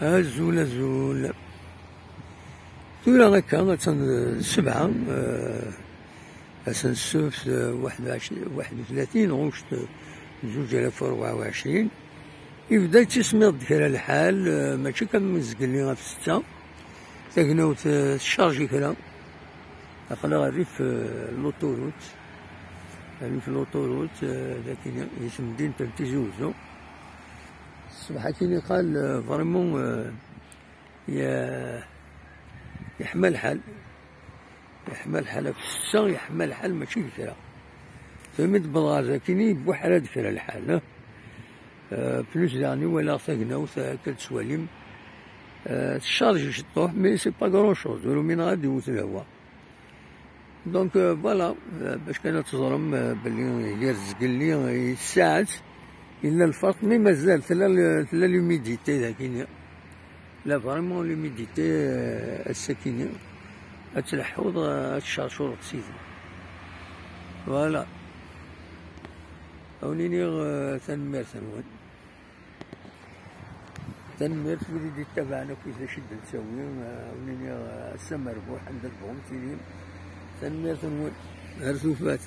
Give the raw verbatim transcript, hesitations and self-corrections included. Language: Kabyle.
Azul, azul. Tura akka, attan d sebɛa, eh, ass n ssebt, eh, waḥed u ɛecrin, waḥed u tlatin ɣuct zuǧ alaf u rebɛa u ɛecrin. Yebda yettismiḍ-d kra lḥal, eh, mačči kan mi zgelli ɣef setta. Tagnawt, eh, teccarji kra. Aql-aɣ rrif, eh, l'autoroute. Rrif l'autoroute, eh, dagi, di temdint n Tizi Uzzu. Ṣṣbeḥ akkin iqal, eh, vraiment, eh, ye-, yeḥma lḥal. Yeḥma lḥal ɣef setta, yeḥma lḥal mačči d kra. Tura mi d-wweḍ ɣer dakini, yewweḥ ara d kra lḥal, eh. Euh, plus daɣen i walaɣ tagnawt, euh, akka d-tettwalim, euh, teccarji ciṭṭuḥ, mais c'est pas grand chose, ur umineɣ ad d-iwet lehwa. Donc, euh, voilà, euh, bac kan ad teẓrem, euh, belli gar zgelli, euh, d tsaɛet, yella lferq, mais mazal tella l-, tella l'humidité dagi. Là, vraiment, l'humidité, euh, ass-akini, ad tleḥḥuḍ, euh, ad tcercureḍ sidi. Voilà. Ad wen-iniɣ, euh, tanemmirt-nwen. Tanemmirt wid i d-ittabaɛen akk d acu i d-nettawi, euh, ad wen-iniɣ, euh, ass amerbuḥ, anda tebɣum tilim. Tanemmirt-nwen. Ar tufat.